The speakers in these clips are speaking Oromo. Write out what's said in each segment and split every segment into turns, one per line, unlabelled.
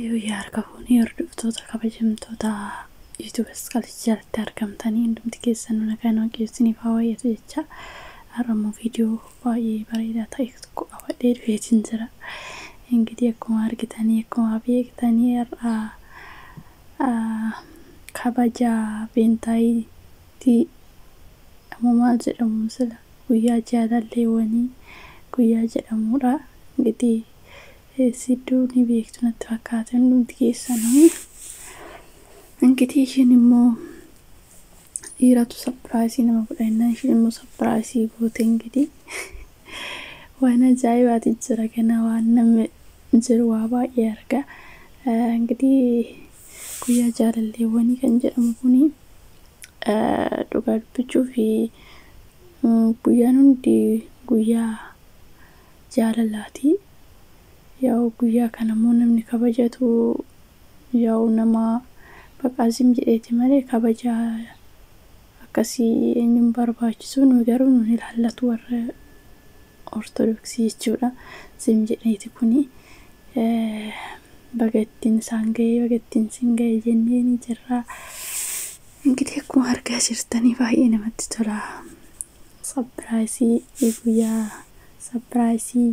Yoo harka fuunee hordoftoota kabajamtoota YouTube Asqalichi jalatti argamtanii hundumti keessan nagaan waaqessuuniif haa baay'atu jecha har'ammoo viidiyoo baay'ee bareedaa ta'e tokko qabadhee dhufeetiin jira. Ingitii akkuma argitanii akkuma beektanii har'a kabaja beentaayitii ammoo maal jedhamu sila guyyaa jaalalleewwanii guyyaa jedhamudha. Ingitii sidduu ni beektu natti fakkaata hundumti keessanuu. Ingitii isheen immoo dhiiratu sapiraayisii nama godha jennaan isheen immoo sapiraayisii goote. Ingitii waan ajaa'ibaati jira kana waan namni jiru waa baay'ee arga. Ingitii guyyaa jaalalleewwanii kan jedhamu kuni dhugaa dubbachuu fi guyyaan hundi guyyaa jaalalaati. Yaa'u guyyaa kana immoo namni kabajatu yaa'u nama baqaasim jedheeti malee kabaja akkasii eenyuun barbaachisu nu garuu nun ilaallatu warra ortodoksii jechuudha. Sim jedheeti kuni baga ittiin isaan ga'ee baga ittiin sin ga'e jennee ni jirra. Ingitii akkuma argaa jirtanii baay'ee namatti tola. Sapiraayisii guyyaa sapiraayisii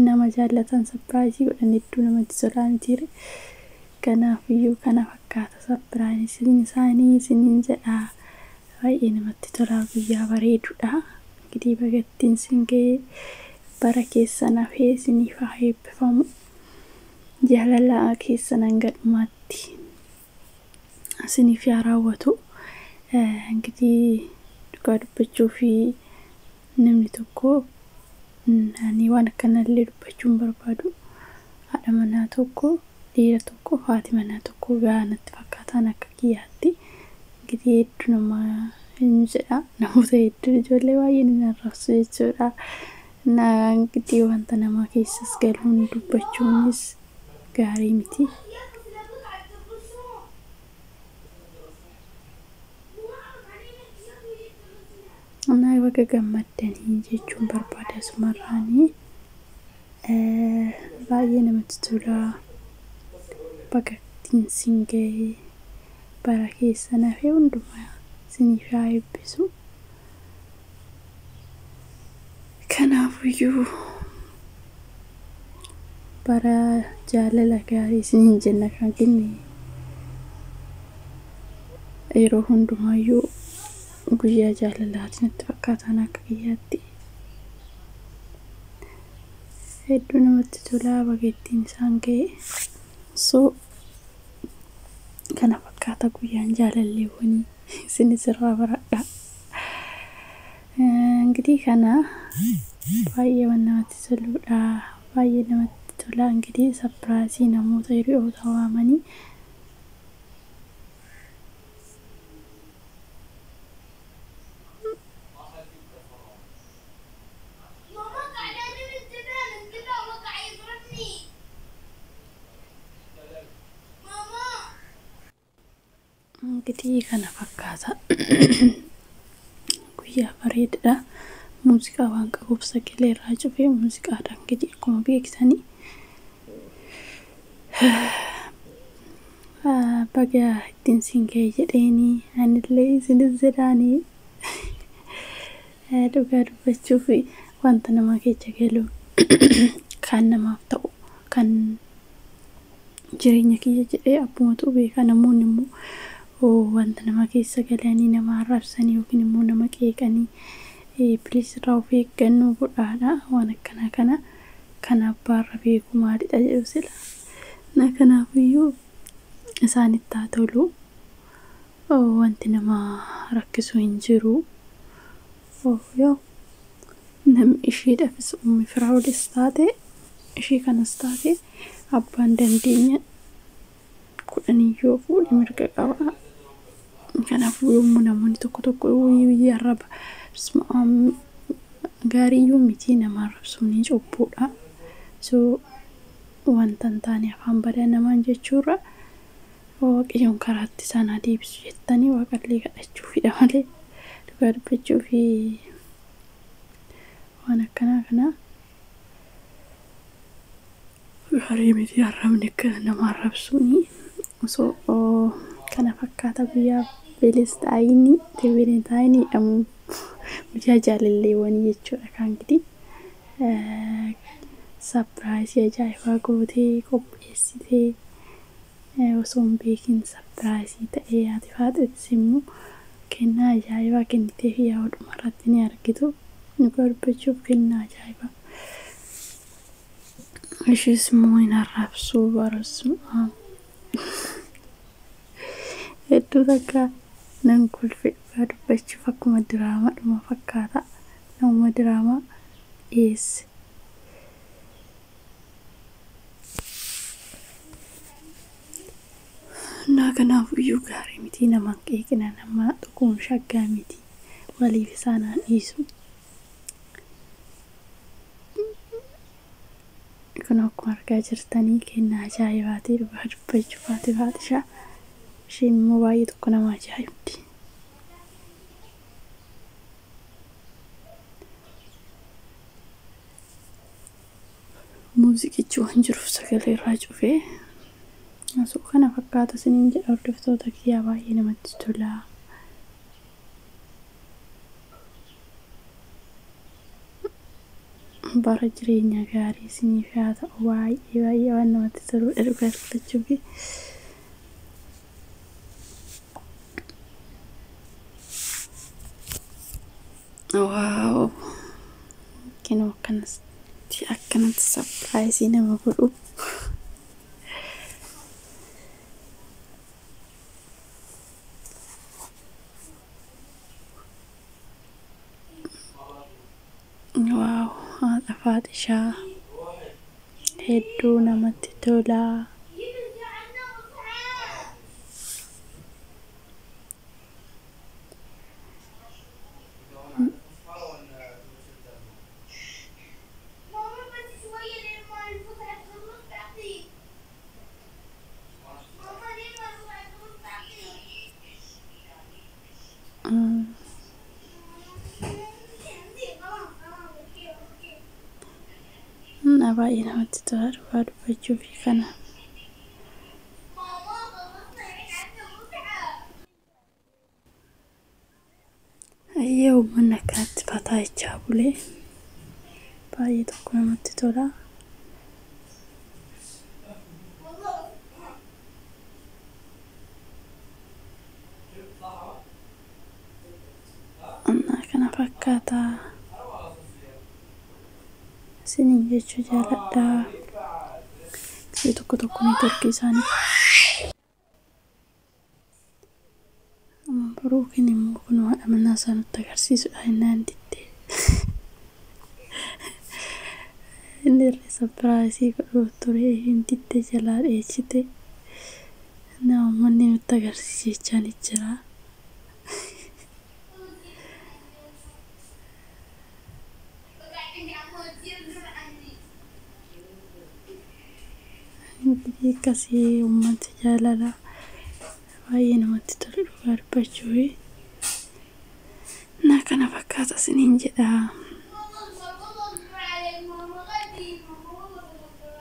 nama jaallatan sapiraayisii godhan hedduu namatti tola mitiire. Kanaafiyyuu kana fakkaata sapiraayisiin isaanii isiniin jedha. Baay'ee namatti tola guyyaa bareedudha. Ingitii baga ittiin sin ga'ee bara keessan hafee isiniif haa eebbifamu. Jaalala keessan hanga dhumaatti isiniif haa raawwatu. Ingitii dhugaa dubbachuu fi namni tokko ani waan akkanallee dubbachuu hin barbaadu. Haadha manaa tokko dhiira tokko haati manaa tokko gahaa natti fakkaataan akka kiyyaatti. Ingitii hedduu nama eenyu jedha namoota hedduu ijoollee baay'ee ni arrabsu jechuudha. Ingitii wanta nama keessas galuun dubbachuunis gaarii miti. Baga gammaddanii jechuun barbaada asumarraanii. Baay'ee namatti tola. Baga ittiin sin ga'ee bara keessan hafee hundumaa isiniif haa eebbisu. Kanaafiyyuu bara jaalala gaarii isiniin jenna kan kenne yeroo hundumaayyuu guyyaa jaalalaati natti fakkaataan akka kiyyaatti. Hedduu namatti tola baga ittiin isaan ga'e. So kana fakkaata guyyaan jaalalleewwanii isinis irraa baradha. Ingitii kana baay'ee waan namatti toludha. Baay'ee namatti tola. Ingitii sapiraayisii namoota hiriyoota waamanii
ماما قاعدة انتبه انتبه وقع يضربني ماما.
Ingitii kana fakkaata. Guyyaa bareedaadha. Muuziqaa waan qabuuf sagalee irraa cufee muuziqaadha. Ingitii akkuma beektanii baga ittiin sin ga'e jedheenii anillee isinis jedhaanii dhugaa dubbachuuf wanta nama keessa galu kan namaaf ta'u kan jireenya kiyya jedhee abbumatu beeka. Namoonni immoo wanta nama keessa galanii nama arrabsanii yookiin immoo nama qeeqanii piliis irraa of eeggannoo godhaadha. Waan akkanaa kana kan abbaarra beeku maalidha jedhu sila. Kanaafiyyuu isaanitti haa tolu. Wanti nama rakkisu hin jiru. Yoo namni isheedhaafis ummi firaa'olis taate ishee kanas taate abbaan dandeenya kudhaniyyuu fuudhe mirga qaba. Kanaafuu yommuu namoonni tokko tokko biyya arraba gaariiyyuu miti nama arrabsuun ni cubbuudha. So wanta hin taane afaan badaa namaan jechuurra waaqayyoon karaatti isaan haa deebisu jettanii waaqallee kadhachuufidha malee dhugaa dubbachuu fi waan akkanaa kana Gaarii miti arrabni akkana nama arrabsuuni. Osoo kana fakkaata guyyaa Veelestaayinii Teveelentaayinii jedhamu guyyaa jaalalleewwanii jechuudha kan gidi. Sapiraayisii ajaa'ibaa gootee qopheessitee osoo hin beekin sapiraayisii ta'ee haati faaxetis immoo kennaa ajaa'ibaa kenniteef yaa dhuma irratti ni argitu. Dhugaa dubbachuuf kennaa ajaa'ibaa. Ishees immoo hin arrabsuu barasuu. Hedduu takka nan kolfe dhugaa dubbachuuf akkuma diraamaadhuma fakkaata. Namuma diraamaa dhiyeesse. Innaa kanaafuyyuu gaarii miti nama hin qeeqina nama tuquun shaggaa miti. Waliif isaan haa dhiisu. Kun akkuma argaa jirtanii kennaa ajaa'ibaati dhugaa dubbachuuf haati faaxishaa. Isheen immoo baay'ee tokko nama ajaa'ibdi. Muuziqichi waan jiruuf sagalee irraa cufee osoo kana fakkaata isiniin jedha hordoftoota kiyyaa baay'ee namatti tola. Bara jireenya gaarii isiniif haa ta'u baay'ee baay'ee waan namatti toludha dhugaa dubbachuuf. Waaw! Kinoo akkanatti akkanatti sapiraayisii nama godhu. Waaw! Haadha faaxishaa hedduu namatti tola.
ماما بس شوية لين ما الفسحة تخلص تعطيك. ماما لين ما الفسحة تخلص تعطيك. خلاص خلاص okay okay.
Na baay'ee namatti tola dhugaa dubbachuuf kana.
ماما خلصنا الحين عندنا فسحة.
Ayyee uummanni akkanatti fataa jechaa bulee baay'ee tokko namatti tola.
والله
Annaa kana fakkaata. Isiniin jechuu jaaladha. Gisee tokko tokko neetworkii isaanii. Baruukin immoo kun haadha manaa isaa nutti agarsiisudha innaan diddee. Inni irra sapiraayisii godhuuf ture ishiin diddee jalaa dheechite. Nama uummanni nutti agarsiise jechaan jira.
بقى عندي عمو تصير عندي.
Ingirii akkasii uummata jaalala baay'ee namatti tolu dhugaa dubbachuufi. Na kana fakkaata isiniin jedha.
والله اصبر والله اصبر عليك ماما غدي ماما والله اصبر.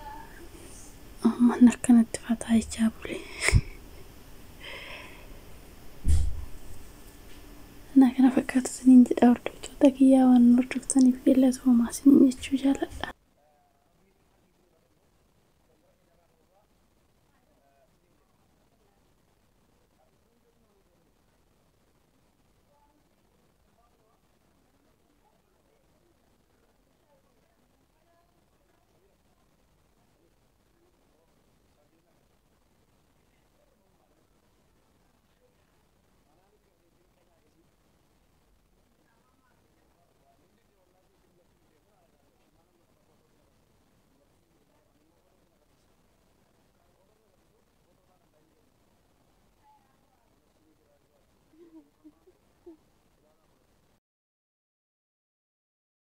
Uummanni akkanatti fataa jechaa bule. Na kana fakkaata isiniin jedha hordoftoota kiyyaa waan hordoftaniif galatoomaa isiniin jechuu jaaladha.